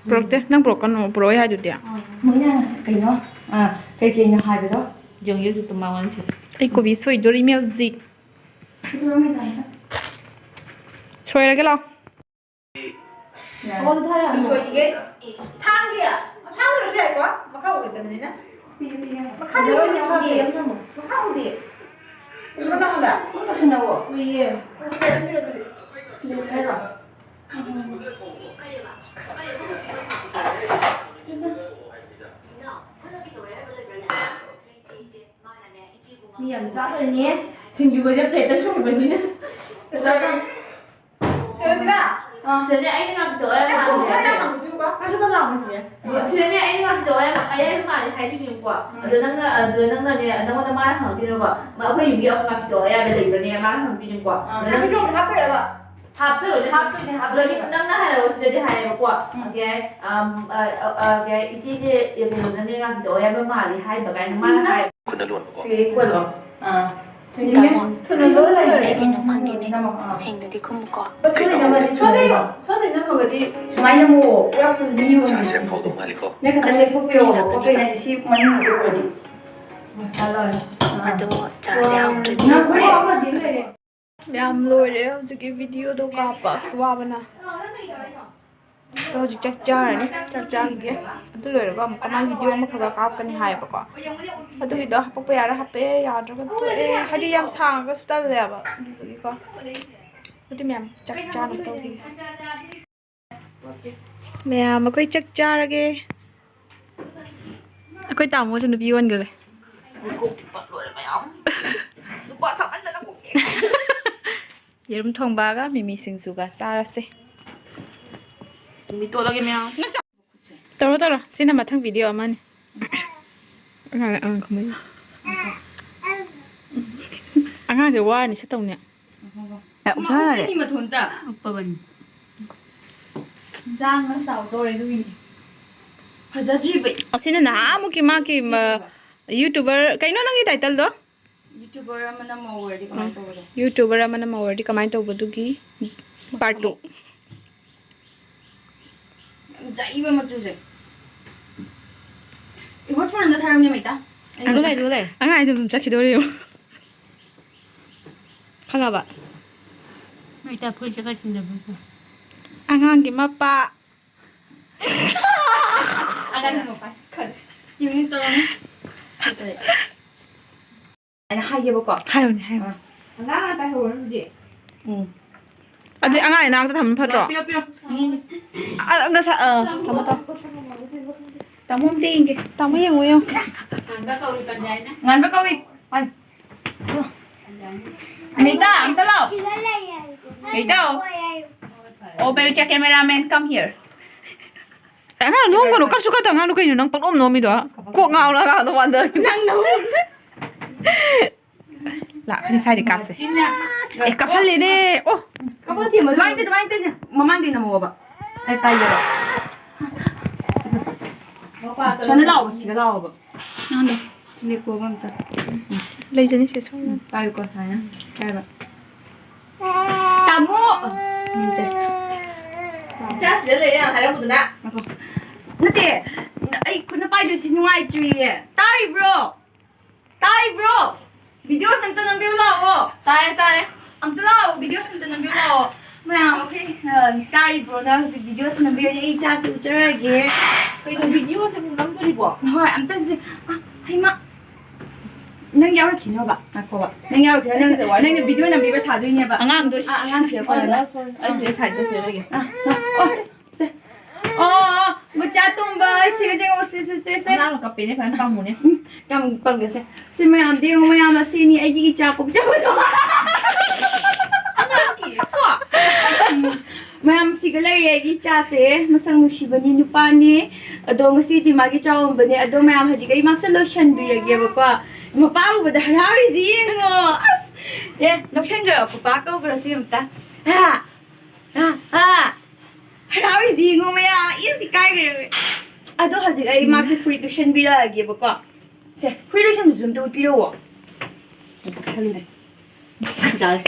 ꯄꯨꯔꯛꯇꯦ, ꯅꯪ ꯄꯨꯔꯛꯀꯅꯨ, ꯄꯨꯔꯛꯑꯣꯏ ꯍꯥꯏꯗꯨꯗꯤ꯫ ꯑꯥ, ꯃꯣꯏꯅ ꯉꯁꯥꯏ ꯀꯩꯅꯣ, ꯑꯥ, ꯀꯩꯀꯩꯅꯣ ꯍꯥꯏꯕꯗꯣ꯫ ꯌꯦꯡꯉꯨ, YouTube ꯃꯉꯣꯟꯁꯦ꯫ ꯑꯩ ꯀꯣꯕꯤ ꯁꯣꯏꯗꯣꯔꯤꯃꯤ ꯍꯧꯖꯤꯛ꯫ ꯁꯣꯏꯔꯒꯦ ꯂꯥꯎ꯫ ꯃꯉꯣꯟꯗ ꯊꯥꯔꯛꯑꯅꯨ꯫ ꯂꯣꯏꯔꯤꯒꯩ꯫ ꯊꯥꯡꯗꯤ? ꯊꯥꯡꯗ꯭ꯔꯁꯨ ꯌꯥꯏꯀꯣ? ꯃꯈꯥ ꯎꯔꯛꯇꯕꯅꯤꯅ꯫ ꯄꯤꯒꯦ, ꯄꯤꯒꯦ꯫ ꯃꯈꯥꯗꯤ ꯐꯖꯔꯣꯏꯅꯦ, ꯎꯗꯦ꯫ ꯍꯥꯞꯄꯤꯒꯦ, ꯊꯝꯃꯣ꯫ ꯃꯈꯥ ꯎꯗꯦ꯫ ꯎꯔꯣ ꯅꯉꯣꯟꯗ? ꯎꯝ, ꯇꯧꯁꯤꯟꯅꯧꯋꯣ꯫ ꯎꯏꯌꯦ꯫ ꯎꯗꯦ, ꯑꯗꯨꯝ ꯄꯤꯔꯛꯑꯣ ꯑꯗꯨꯗꯤ꯫ ꯎꯝ, ꯍꯥꯏꯔꯣ? ꯃꯤ ꯌꯥꯝ ꯆꯥꯗꯣꯏꯅꯦ꯫ ꯁꯤꯡꯖꯨꯒꯁꯦ ꯄ꯭ꯂꯦꯠꯇ ꯁꯨꯕꯅꯤꯅ꯫ ꯆꯥꯔꯣ꯫ ꯁꯤꯔꯣ, ꯁꯤꯔꯥ? ꯑꯥ꯫ ꯁꯤꯗꯅꯦ, ꯑꯩꯅ ꯉꯥꯛꯇ ꯑꯣꯏꯔ ꯑꯦ, ꯃꯥꯜꯂꯦ ꯊꯣꯡ ꯍꯥꯏꯁꯦ꯫ ꯃꯌꯥꯝ ꯍꯥꯡꯗꯣꯛꯄꯤꯌꯨꯀꯣ꯫ ꯅꯪꯁꯨ ꯈꯔ ꯂꯥꯛꯑꯣ ꯁꯤꯗ꯫ ꯁꯤꯗꯅꯦ, ꯑꯩꯅ ꯉꯥꯛꯇ ꯑꯣꯏꯔ, ꯑꯌꯥꯏꯕ ꯃꯥꯜꯂꯦ ꯍꯥꯏꯗꯣꯏꯅꯦꯕꯀꯣ꯫ ꯎꯝ꯫ ꯑꯗꯣ ꯅꯪꯅ, ꯑꯗꯣ ꯅꯪꯅꯅꯦ, ꯅꯪꯉꯣꯟꯗ ꯃꯥꯅ ꯍꯪꯉꯛꯇꯣꯏꯅꯦꯕꯀꯣ꯫ "ꯃ-, ꯑꯩꯈꯣꯏ ꯌꯨꯝꯒꯤ ꯑꯃꯨꯛ ꯉꯥꯛꯇ ꯑꯌꯥꯏꯕ ꯂꯩꯕ꯭ꯔꯅꯦ?" ꯃꯥꯅ ꯍꯪꯉꯛꯇꯣꯏꯅꯦꯕꯀꯣ꯫ ꯑꯥ꯫ ꯑꯗꯣ ꯅꯪ ꯅꯪꯒꯤ ꯆꯣꯡꯗ ꯍꯥꯞꯇꯣꯏꯔꯕ? ꯍꯥꯞꯇꯣꯏꯔꯣ? ꯍꯥꯞꯇꯣꯏꯅꯦ, ꯍꯥꯞꯇꯣꯏꯅꯦ꯫ ꯑꯗꯣ ꯅꯪꯅ ꯍꯥꯏꯔꯛꯑꯣ, ꯁꯤꯗꯗꯤ ꯍꯥꯏꯌꯦꯕꯀꯣ꯫ ꯎꯝ꯫ ꯑꯣꯀꯦ, ꯑꯝ, ꯑ, ꯑ, ꯑ, ꯀꯩ, ꯏꯆꯦꯁꯦ ꯀꯩꯅꯣꯗꯅꯦ, ꯉꯥꯛꯇ ꯑꯌꯥꯏꯕ ꯃꯥꯜꯂꯦ ꯍꯥꯏꯕ ꯀꯥꯏꯅ ꯃꯥꯅ ꯍꯥꯏ꯫ ꯈꯨꯠꯅ ꯂꯣꯟꯕꯀꯣ꯫ ꯁꯤ ꯀꯣꯜꯂꯣ꯫ ꯑꯥ꯫ ꯇꯥꯃꯣ, ꯊꯨꯅ ꯂꯣꯟ ꯂꯣꯏꯔꯦ꯫ ꯑꯩ ꯀꯩꯅꯣꯝ ꯍꯪꯒꯦꯅꯦ꯫ ꯅꯝꯃꯣ, ꯑꯥ꯫ ꯁꯦꯡꯅꯗꯤ ꯈꯨꯝꯃꯨꯀꯣ꯫ ꯁꯣꯝꯗ ꯅꯝꯃꯒꯗꯤ ꯁꯣꯝꯗ ꯁꯣꯝꯗ ꯅꯝꯃꯒꯗꯤ ꯁꯨꯃꯥꯏꯅ ꯅꯝꯃꯣ꯫ ꯄꯨꯔꯥ ꯐꯨꯜ ꯃꯤ ꯑꯣꯏꯅ ꯁꯥꯁꯦ ꯌꯥꯝ ꯍꯧꯗꯧ ꯃꯥꯜꯂꯤꯀꯣ꯫ ꯅꯪ ꯈꯛꯇ ꯂꯦꯞꯊꯣꯛꯄꯤꯔꯛꯑꯣ꯫ ꯀꯩꯅꯣ ꯍꯥꯏꯗꯤ ꯁꯤ ꯃꯅꯨꯡꯗ ꯎꯔꯗꯤ꯫ ꯃꯁꯥ ꯂꯣꯏꯔꯦ꯫ ꯑꯥ꯫ ꯑꯗꯣ ꯆꯥꯁꯦ ꯍꯧꯗ꯭ꯔꯗꯤ꯫ ꯅꯪ ꯍꯣꯔꯦꯟ꯫ ꯌꯥꯝ ꯂꯣꯏꯔꯦ ꯍꯧꯖꯤꯛꯀꯤ ꯚꯤꯗꯤꯑꯣꯗꯣ ꯀꯥꯞꯄ꯫ ꯑꯁ, ꯋꯥꯕꯅ꯫ ꯑꯗꯣ ꯍꯧꯖꯤꯛ ꯆꯥꯛ ꯆꯥꯔꯅꯤ꯫ ꯆꯥꯛ ꯆꯥꯈꯤꯒꯦ꯫ ꯑꯗꯨ ꯂꯣꯏꯔꯒ ꯑꯃꯨꯛꯀ ꯃꯥꯏ ꯚꯤꯗꯤꯑꯣ ꯑꯃꯈꯛꯀ ꯀꯥꯞꯀꯅꯤ ꯍꯥꯏꯌꯦꯕꯀꯣ꯫ ꯑꯗꯨꯒꯤꯗꯣ ꯍꯥꯄꯛꯄ ꯌꯥꯔꯦ ꯍꯥꯞꯄꯛꯑꯦ, ꯌꯥꯗ꯭ꯔꯒ ꯇꯣꯛꯑꯦ꯫ ꯍꯥꯏꯗꯤ ꯌꯥꯝ ꯁꯥꯡꯉꯒꯁꯨ ꯇꯜꯂꯦꯕ꯫ ꯑꯗꯨꯗꯨꯒꯤꯀꯣ꯫ ꯑꯗꯨꯗꯤ ꯃꯌꯥꯝ ꯆꯥꯛ ꯆꯥꯅꯕ ꯇꯧꯈꯤꯒꯦ꯫ ꯑꯁ, ꯃꯌꯥꯝ ꯑꯩꯈꯣꯏ ꯆꯥꯛ ꯆꯥꯔꯒꯦ꯫ ꯑꯩꯈꯣꯏ ꯇꯥꯃꯣꯁꯨ ꯅꯨꯄꯤ ꯑꯣꯟꯈ꯭ꯔꯦ꯫ ꯀꯣꯛ ꯆꯤꯛꯄ ꯂꯣꯏꯔꯦ ꯃꯌꯥꯝ꯫ ꯅꯨꯄꯥ ꯁꯥꯃꯟꯗꯅ ꯀꯣꯛ ꯆꯤꯛꯑꯦ꯫ ꯌꯦꯔꯨꯝ ꯊꯣꯡꯕꯒ ꯃꯤꯃꯤ ꯁꯤꯡꯖꯨꯒ ꯆꯥꯔꯁꯦ꯫ ꯃꯤꯃꯤ ꯇꯣꯠꯂꯒꯦ ꯃꯌꯥꯝ꯫ ꯇꯧꯔꯣ, ꯇꯧꯔꯣ꯫ ꯁꯤꯅ ꯃꯊꯪ ꯚꯤꯗꯤꯑꯣ ꯑꯃꯅꯤ꯫ ꯑꯉꯥꯡ, ꯑꯉꯥꯡ ꯈꯨꯝꯃꯛꯏ꯫ ꯑꯉꯥꯡꯁꯦ ꯋꯥꯔꯅꯤ ꯁꯤ ꯇꯧꯅꯤ꯫ ꯑꯦ, ꯎꯞꯊꯔꯦ꯫ ꯎꯞꯄꯕꯅꯤ꯫ ꯖꯥꯡꯅ ꯆꯥꯎꯗꯧꯔꯦ ꯑꯗꯨꯒꯤꯅꯤ꯫ ꯐꯖꯗ꯭ꯔꯤꯕ꯫ ꯑꯁꯤꯅ ꯅꯍꯥꯟꯃꯨꯛꯀꯤ ꯃꯥꯒꯤ, ꯃ-, YouTuber, ꯀꯩꯅꯣ ꯅꯪꯒꯤ ꯇꯥꯏꯇꯜꯗꯣ? YouTuber ꯑꯃꯅ ꯃꯧ ꯑꯣꯏꯔꯗꯤ ꯀꯃꯥꯏꯅ ꯇꯧꯕꯗꯣ? YouTuber ꯑꯃꯅ ꯃꯧ ꯑꯣꯏꯔꯗꯤ ꯀꯃꯥꯏꯅ ꯇꯧꯕꯗꯨꯒꯤ part two꯫ ꯌꯥꯝ ꯌꯥꯛꯏꯕ ꯃꯆꯨꯁꯦ꯫ ꯑꯦ, hotspot ꯑꯝꯇ ꯊꯥꯔꯝꯅꯦ, ꯃꯩꯇꯥ꯫ ꯑꯩ ꯑꯉꯥꯡ, ꯃꯊꯛ ꯑꯉꯥꯡ ꯑꯩꯗꯣ ꯑꯗꯨꯝ ꯆꯠꯈꯤꯗꯣꯔꯦ ꯌꯦꯡꯉꯣ꯫ ꯈꯪꯉꯕ? ꯃꯩꯇꯥ ꯐꯨꯔꯤꯠꯁꯦ ꯈꯔ ꯆꯤꯡꯗꯕ꯭ꯔꯥ? ꯑꯉꯥꯡꯒꯤ ꯃꯄꯥ꯫ ꯑꯉꯥꯡꯒꯤ ꯃꯄꯥ꯫ ꯈꯔ ꯌꯨꯝꯒꯤ ꯇꯧꯔꯝꯃꯤ꯫ ꯑꯩꯅ ꯍꯥꯏꯒꯦꯕꯀꯣ꯫ ꯍꯥꯏꯌꯨꯅꯦ, ꯍꯥꯏꯌꯨꯅꯦ꯫ ꯑꯥ꯫ ꯑꯉꯥꯡ ꯑꯃ ꯄꯥꯏꯍꯧꯔꯣ ꯑꯗꯨꯗꯤ꯫ ꯎꯝ꯫ ꯑꯗꯨꯗꯤ ꯑꯉꯥꯡ ꯏꯅꯥꯛꯇ ꯊꯝꯕꯅ ꯐꯠꯇ꯭ꯔꯣ? ꯄꯤꯌꯣ, ꯄꯤꯌꯣ꯫ ꯎꯝ꯫ ꯑ, ꯉꯁꯥꯏ, ꯑ, ꯊꯝꯃꯣ, ꯊꯝꯃꯣ꯫ ꯇꯥꯃꯣ ꯑꯝꯇ ꯌꯦꯡꯒꯦ꯫ ꯇꯥꯃꯣ ꯌꯦꯡꯉꯣ, ꯌꯦꯡꯉꯣ꯫ ꯉꯥꯟꯕ ꯀꯧꯏ꯫ ꯄꯥꯏ꯫ ꯃꯤꯇꯥ, ꯑꯝꯇ ꯂꯥꯎ꯫ ꯃꯤꯇꯥ꯫ Oh, Berita cameraman, come here. ꯑꯉꯥꯡ ꯅꯣꯝꯒꯅꯨ, ꯀꯞꯁꯨ ꯀꯞꯇ ꯑꯉꯥꯡꯗꯣ ꯀꯩꯅꯣ ꯅꯪ ꯄꯪꯅꯣꯝ ꯅꯣꯝꯃꯤꯗꯣ? ꯀꯣꯛ ꯉꯥꯎꯔ ꯑꯉꯥꯡꯗꯣ ꯃꯥꯟꯗ꯫ ꯅꯪ ꯅꯣꯝ꯫ ꯂꯥꯛ, ꯉꯁꯥꯏꯗꯤ ꯀꯥꯞꯁꯦ꯫ ꯑꯦ, ꯀꯥꯞꯍꯜꯂꯦꯅꯦ꯫ ꯑꯣ꯫ ꯀꯥꯞꯄ ꯊꯦꯝꯕ ꯑꯗꯨꯃꯥꯏꯅ ꯇꯧ-, ꯑꯗꯨꯃꯥꯏꯅ ꯇꯧꯁꯦ꯫ ꯃꯃꯥꯡꯗꯩ ꯅꯝꯃꯛꯑꯣꯕ꯫ ꯑꯩ ꯄꯥꯏꯒꯦꯕ꯫ ꯁꯣꯝꯗ ꯂꯥꯛꯑꯣꯕ, ꯁꯤꯒ ꯂꯥꯛꯑꯣꯕ꯫ ꯅꯪꯗꯣ꯫ ꯂꯦꯞꯄꯣꯕ ꯑꯝꯇ꯫ ꯂꯩꯖꯅꯤ ꯁꯦ ꯁꯣꯝꯗ꯫ ꯄꯥꯏꯌꯨꯀꯣ, ꯁꯨꯃꯥꯏꯅ꯫ ꯄꯥꯏꯕ꯫ ꯇꯥꯃꯣ! ꯅꯠꯇꯦ꯫ ꯏꯆꯥꯁꯤꯗ ꯂꯩꯔꯦ ꯍꯥꯏꯔꯝꯕꯗꯨꯅ꯫ ꯉꯥꯏꯈꯣ꯫ ꯅꯠꯇꯦ, ꯑꯩ ꯈꯨꯠꯅ ꯄꯥꯏꯗꯣꯏꯁꯤ ꯅꯨꯡꯉꯥꯏꯇ꯭ꯔꯤꯌꯦ꯫ ꯇꯥꯔꯤꯕ꯭ꯔꯣ? ꯇꯥꯔꯤꯕ꯭ꯔꯣ? Videos ꯑꯝꯇ ꯅꯝꯕꯤꯌꯨ ꯂꯥꯛꯑꯣ꯫ ꯇꯥꯔꯦ, ꯇꯥꯔꯦ꯫ ꯑꯝꯇ ꯂꯥꯛꯑꯣ, videos ꯑꯝꯇ ꯅꯝꯕꯤꯌꯨ ꯂꯥꯛꯑꯣ꯫ ꯃꯌꯥꯝ, ꯑꯩꯈꯣꯏ, ꯑ, ꯇꯥꯔꯤꯕ꯭ꯔꯣ? ꯅꯪ ꯍꯧꯖꯤꯛ videos ꯅꯝꯕꯤꯔꯗꯤ ꯑꯩ ꯏꯆꯥꯁꯤ ꯎꯠꯆꯔꯒꯦ꯫ ꯀꯩꯅꯣ, videoꯁꯦ ꯑꯃꯨꯛ ꯅꯝꯗꯣꯔꯤꯕꯣ? ꯍꯣꯏ, ꯑꯝꯇꯪꯁꯦ꯫ ꯑ, ꯍꯩꯃꯥ꯫ ꯅꯪ ꯌꯥꯎꯔꯛꯈꯤꯅꯣꯕ꯫ ꯉꯥꯏꯈꯣꯕ꯫ ꯅꯪ ꯌꯥꯎꯔꯛꯈꯤꯅꯣ꯫ ꯅꯪ, ꯅꯪꯒꯤꯗ ꯋꯥꯔꯤ ꯅꯪꯅ video ꯅꯝꯕꯤꯕ ꯁꯥꯗꯣꯏꯅꯦꯕ꯫ ꯑꯉꯥꯡꯗꯣ ꯑ, ꯑꯉꯥꯡꯁꯦ ꯑꯩꯈꯣꯏꯅ ꯑꯣ, ꯅ-, ꯑꯣ, ꯁꯣꯔꯤ꯫ ꯑꯩ ꯁꯤꯗ side ꯇ ꯁꯤꯗ ꯂꯩꯒꯦ꯫ ꯑ, ꯑ, ꯑꯣ, ꯁꯦ꯫ ꯑꯣ, ꯃꯆꯥ ꯇꯣꯝꯕ, ꯑꯩ ꯁꯤꯒ ꯌꯦꯡꯉꯣ, ꯁꯦ, ꯁꯦ, ꯁꯦ, ꯁꯦ꯫ ꯑꯉꯥꯡꯅ ꯀꯞꯄꯦꯅꯦ, ꯐꯖꯅ ꯄꯥꯝꯃꯨꯅꯦ꯫ ꯎꯝ, ꯀꯝ-, ꯄꯝꯒꯦꯁꯦ꯫ ꯁꯤ ꯃꯌꯥꯝꯗꯤ ꯌꯦꯡꯉꯣ, ꯃꯌꯥꯝ ꯑꯁꯤꯅꯤ ꯑꯩꯒꯤ ꯏꯆꯥ ꯄꯣꯛꯆꯕꯗꯣ꯫ ꯑꯉꯥꯡꯒꯤ, ꯀꯣ? ꯎꯝ, ꯃꯌꯥꯝ ꯁꯤꯒ ꯂꯩꯔꯦ ꯑꯩꯒꯤ ꯏꯆꯥꯁꯦ꯫ ꯃꯁꯛ ꯅꯨꯡꯁꯤꯕꯅꯤ, ꯅꯨꯄꯥꯅꯤ꯫ ꯑꯗꯣ ꯉꯁꯤꯗꯤ ꯃꯥꯒꯤ ꯆꯥꯛꯑꯝꯕꯅꯦ꯫ ꯑꯗꯣ ꯃꯌꯥꯝ ꯍꯧꯖꯤꯛ ꯑꯩ ꯃꯥꯛꯁꯦ ꯂꯣꯏꯁꯟꯕꯤꯔꯒꯦꯕꯀꯣ꯫ ꯃꯄꯥ ꯎꯕꯗ ꯍꯔꯥꯎꯔꯤꯁꯤ ꯌꯦꯡꯉꯣ꯫ ꯑꯁ, ꯑꯦ, ꯂꯧꯁꯟꯈ꯭ꯔꯣ, ꯄꯄꯥ ꯀꯧꯈ꯭ꯔꯣ ꯁꯤ ꯑꯝꯇ꯫ ꯍꯥ? ꯑ, ꯑ, ꯍꯔꯥꯎꯔꯤꯁꯤ ꯌꯦꯡꯉꯣ ꯃꯌꯥ, ꯏꯁ, ꯏꯀꯥꯏꯈ꯭ꯔꯦ꯫ ꯑꯗꯣ ꯍꯧꯖꯤꯛ ꯑꯩ ꯃꯥꯁꯦ ꯐꯨꯔꯤꯠ ꯂꯤꯠꯁꯟꯕꯤꯔꯛꯑꯒꯦꯕꯀꯣ꯫ ꯁꯦ, ꯐꯨꯔꯤꯠ ꯂꯤꯠꯁꯟꯕꯁꯨ ꯑꯝꯇ ꯎꯠꯄꯤꯔꯛꯑꯣ꯫ ꯈꯜꯂꯨꯅꯦ꯫ ꯌꯥꯔꯦ꯫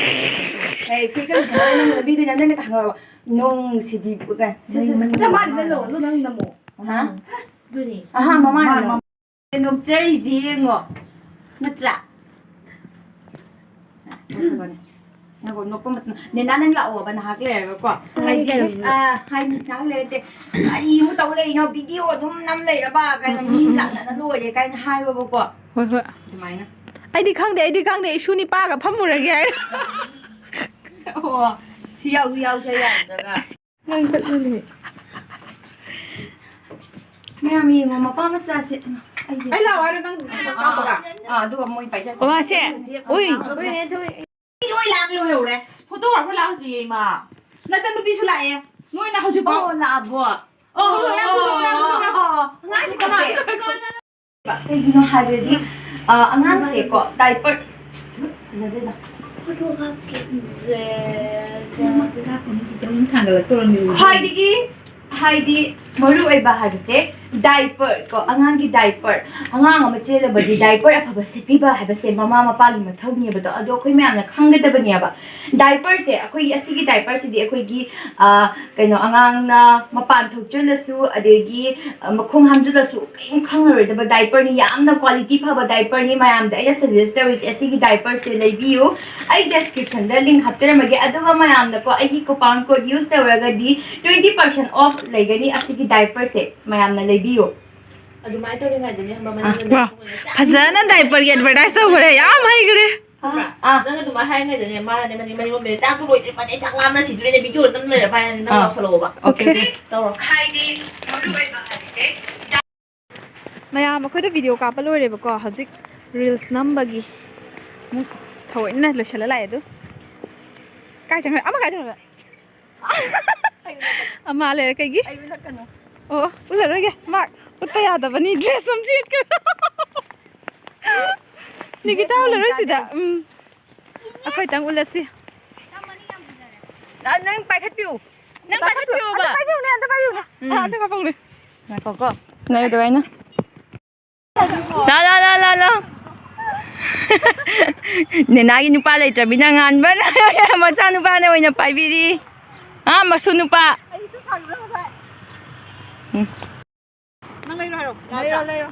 ꯍꯦ, ꯐꯨꯔꯤꯠꯀ ꯂꯤꯠꯁꯟꯕ ꯅꯪꯅ ꯂꯝꯕꯤꯗ ꯅꯪꯅ ꯀꯥꯈꯠꯂꯛꯑꯣ꯫ ꯅꯨꯡꯁꯤꯗꯤ, ꯀꯥꯏ, ꯁꯦ, ꯁꯦ, ꯁꯦ꯫ ꯅꯪ ꯃꯥꯗꯤ ꯂꯣꯏ ꯂꯧ, ꯑꯗꯣ ꯅꯪ ꯅꯝꯃꯣ꯫ ꯍꯥ? ꯑꯗꯨꯅꯤ꯫ ꯑꯍꯥ, ꯃꯃꯥꯅ ꯃꯥ-, ꯅꯝꯃꯣ꯫ ꯅꯣꯛꯆꯔꯤꯁꯤ ꯌꯦꯡꯉꯣ꯫ ꯅꯠꯇ꯭ꯔꯥ? ꯅꯣꯛꯆꯕꯅꯦ꯫ ꯅꯪ ꯅꯣꯛꯄ ꯃꯇꯝ, ꯅꯦꯅꯥ, ꯅꯪ ꯂꯥꯛꯑꯣꯕ ꯉꯥꯏꯍꯥꯛ ꯂꯩꯔꯒꯀꯣ꯫ ꯍꯥꯏꯗꯤ, ꯀꯩꯅꯣ? ꯑ, ꯍꯥꯏ, ꯉꯥꯏꯍꯥꯛ ꯂꯩꯔꯗꯤ, "ꯀꯔꯤ ꯑꯃꯨꯛ ꯇꯧ ꯂꯩꯔꯤꯅꯣ? ꯚꯤꯗꯤꯑꯣ ꯑꯗꯨꯝ ꯅꯝ ꯂꯩꯔꯕ?" ꯀꯥꯏꯅ, "ꯃꯤ ꯂꯥꯛꯅꯗꯅ ꯂꯣꯏꯔꯦ" ꯀꯥꯏꯅ ꯍꯥꯏꯌꯣꯕꯀꯣ꯫ ꯍꯣꯏ, ꯍꯣꯏ꯫ ꯑꯗꯨꯃꯥꯏꯅ꯫ "ꯑꯩꯗꯤ ꯈꯪꯗꯦ, ꯑꯩꯗꯤ ꯈꯪꯗꯦ, ꯏꯁꯨ ꯅꯤꯄꯥꯒ ꯐꯝꯃꯨꯔꯒꯦ" ꯍꯥꯏ꯫ ꯑꯣ, ꯁꯤ ꯌꯥꯎꯁꯨ ꯌꯥꯎꯁꯦ ꯌꯥꯗ꯭ꯔꯒ꯫ ꯅꯪ ꯆꯠꯂꯨꯅꯦ꯫ ꯃꯌꯥꯝ ꯌꯦꯡꯉꯣ, ꯃꯄꯥ ꯃꯆꯥꯁꯦ꯫ ꯑꯩ ꯂꯥꯛꯑꯣ ꯍꯥꯏꯔꯣ ꯅꯪ? ꯑꯥ, ꯑꯥ, ꯑꯗꯨꯒ ꯃꯣꯏ ꯄꯥꯏꯖꯠ ꯃꯃꯥꯁꯦ, ꯎꯏ꯫ ꯂꯣꯏ ꯂꯥꯛ ꯂꯣꯏꯍꯧꯔꯦ꯫ ꯐꯣꯇꯣꯒ꯭ꯔꯥꯐꯔ ꯂꯥꯛꯇ꯭ꯔꯤꯌꯦ, ꯏꯃꯥ꯫ ꯅꯆꯟꯅꯨꯄꯤꯁꯨ ꯂꯥꯛꯑꯦ꯫ ꯅꯣꯏꯅ ꯍꯧꯖꯤꯛꯐꯥꯎ ꯑꯣ, ꯂꯥꯛꯑꯕꯣ? ꯑꯣ, ꯑꯣ, ꯂꯥꯛꯑꯦ, ꯑꯣ, ꯂꯥꯛꯑꯦ, ꯑꯣ, ꯂꯥꯛꯑꯦ꯫ ꯑꯣ, ꯑꯣ꯫ ꯑꯉꯥꯡꯁꯦ ꯀꯞꯄꯦ꯫ ꯀꯩꯒꯤꯅꯣ ꯍꯥꯏꯕꯗꯤ, ꯑ, ꯑꯉꯥꯡꯁꯦꯀꯣ, diaper ꯐꯖꯗꯦꯗ꯫ ꯈ꯭ꯋꯥꯏꯗꯒꯤ ꯍꯥꯏꯗꯤ ꯃꯔꯨ ꯑꯣꯏꯕ ꯍꯥꯏꯕꯁꯦ diaper ꯀꯣ, ꯑꯉꯥꯡꯒꯤ diaper꯫ ꯑꯉꯥꯡ ꯑꯃ ꯆꯦꯜꯂꯕꯗꯤ diaper ꯑꯐꯕ ꯁꯦꯠꯄꯤꯕ ꯍꯥꯏꯕꯁꯦ ꯃꯃꯥ ꯃꯄꯥꯒꯤ ꯃꯊꯧꯅꯦꯕꯗꯣ, ꯑꯗꯣ ꯑꯩꯈꯣꯏ ꯃꯌꯥꯝꯅ ꯈꯪꯒꯗꯕꯅꯦꯕ꯫ Diaperꯁꯦ, ꯑꯩꯈꯣꯏꯒꯤ ꯑꯁꯤꯒꯤ diaperꯁꯤꯗꯤ ꯑꯩꯈꯣꯏꯒꯤ, ꯑ, ꯀꯩꯅꯣ, ꯑꯉꯥꯡꯅ ꯃꯄꯥꯟ ꯊꯣꯛꯆꯜꯂꯁꯨ, ꯑꯗꯒꯤ, ꯑ, ꯃꯈꯣꯡ ꯍꯥꯝꯖꯜꯂꯁꯨ ꯀꯔꯤꯝ ꯈꯪꯉꯔꯣꯏꯗꯕ diaperꯅꯤ꯫ ꯌꯥꯝꯅ quality ꯐꯕ diaperꯅꯤ꯫ ꯃꯌꯥꯝꯗ ꯑꯩꯅ suggest ꯇꯧꯔꯤꯁꯦ, ꯑꯁꯤꯒꯤ diaperꯁꯦ ꯂꯩꯕꯤꯌꯨ꯫ ꯑꯩ descriptionꯗ link ꯍꯥꯞꯆꯔꯝꯃꯒꯦ꯫ ꯑꯗꯨꯒ ꯃꯌꯥꯝꯅꯀꯣ, ꯑꯩꯒꯤ coupon code use ꯇꯧꯔꯒꯗꯤ twenty percent off ꯂꯩꯒꯅꯤ꯫ ꯑꯁꯤꯒꯤ diaperꯁꯦ ꯃꯌꯥꯝꯅ ꯂꯩꯕꯤꯌꯨ꯫ ꯑꯗꯨꯃꯥꯏꯅ ꯇꯧꯔꯤꯉꯩꯗꯅꯦ, ꯈꯪꯕ꯭ꯔꯥ? ꯃꯅꯨꯡꯗ ꯋꯥ, ꯐꯖꯅ diaperꯒꯤ advertise ꯇꯧꯈ꯭ꯔꯦ꯫ ꯌꯥꯝ ꯍꯩꯈ꯭ꯔꯦ꯫ ꯑꯥ, ꯑꯥ꯫ ꯅꯪ ꯑꯗꯨꯃꯥꯏꯅ ꯍꯥꯏꯔꯤꯉꯩꯗꯅꯦ, ꯃꯥꯅꯅꯦ ꯃꯅꯤꯡ, ꯃꯅꯤꯡꯂꯣꯝꯗ, "ꯆꯥꯛꯇꯣ ꯂꯣꯏꯗ꯭ꯔꯤꯕꯅꯦ, ꯆꯥꯛ ꯂꯥꯝꯅ ꯁꯤꯗꯣꯔꯦꯅꯦ, ꯚꯤꯗꯤꯑꯣ ꯑꯗꯨꯝ ꯂꯩꯔ ꯃꯥꯅꯅꯦ ꯅꯪ ꯑꯥ꯫ ꯂꯥꯎꯁꯜꯂꯛꯑꯣꯕ"꯫ Okay, okay. ꯇꯧꯔꯣ꯫ ꯍꯥꯏꯗꯤ, ꯃꯔꯨ ꯑꯣꯏꯕ ꯍꯥꯏꯕꯁꯦ꯫ ꯃꯌꯥꯝ, ꯑꯩꯈꯣꯏꯗ ꯚꯤꯗꯤꯑꯣ ꯀꯥꯞꯄ ꯂꯣꯏꯔꯦꯕꯀꯣ꯫ ꯍꯧꯖꯤꯛ reels ꯅꯝꯕꯒꯤ ꯑꯃꯨꯛ ꯊꯑꯣꯏꯅ ꯂꯣꯏꯁꯤꯜꯂ ꯂꯥꯛꯑꯦ ꯑꯗꯨ꯫ ꯀꯥꯏ ꯆꯠꯈ꯭ꯔꯦ? ꯑꯃ ꯀꯥꯏ ꯆꯠꯈ꯭ꯔꯦ? ꯑꯃ ꯂꯩꯔꯦ ꯀꯩꯒꯤ? ꯑꯩ ꯎꯠꯂꯛꯀꯅꯨ꯫ ꯑꯣ, ꯎꯠꯂꯔꯣꯏꯒꯦ꯫ ꯃꯥ ꯎꯠꯄ ꯌꯥꯗꯕꯅꯤ꯫ Dress ꯑꯃ ꯁꯦꯠꯈ꯭ꯔꯦ꯫ ꯅꯤꯀꯤꯇꯥ ꯎꯠꯂꯔꯣꯏ ꯁꯤꯗ꯫ ꯎꯝ꯫ ꯑꯩꯈꯣꯏꯇꯪ ꯎꯠꯂꯁꯤ꯫ ꯅꯪ ꯄꯥꯏꯈꯠꯄꯤꯌꯨ꯫ ꯅꯪ ꯄꯥꯏꯈꯠꯄꯤꯌꯨꯕ꯫ ꯑꯝꯇ ꯄꯥꯏꯕꯤꯌꯨꯅꯦ, ꯑꯝꯇ ꯄꯥꯏꯕꯤꯌꯨꯅꯦ꯫ ꯎꯝ꯫ ꯑꯥ, ꯑꯝꯇ ꯀꯥꯞꯄꯛꯎꯅꯦ꯫ ꯉꯥꯏꯈꯣꯀꯣ꯫ ꯉꯥꯏꯌꯨ ꯑꯗꯨꯃꯥꯏꯅ꯫ ꯂꯥ, ꯂꯥ, ꯂꯥ, ꯂꯥ, ꯂꯥ꯫ ꯅꯦꯅꯥꯒꯤ ꯅꯨꯄꯥ ꯂꯩꯇ꯭ꯔꯕꯅꯤꯅ ꯉꯥꯟꯕꯅ ꯃꯆꯥ ꯅꯨꯄꯥꯅ ꯑꯣꯏꯅ ꯄꯥꯏꯕꯤꯔꯤ꯫ ꯑꯥ, ꯃꯁꯨ ꯅꯨꯄꯥ꯫ ꯎꯝ꯫ ꯅꯪ ꯂꯩꯔꯣ ꯍꯥꯏꯔꯣ? ꯂꯩꯔꯣ, ꯂꯩꯔꯣ꯫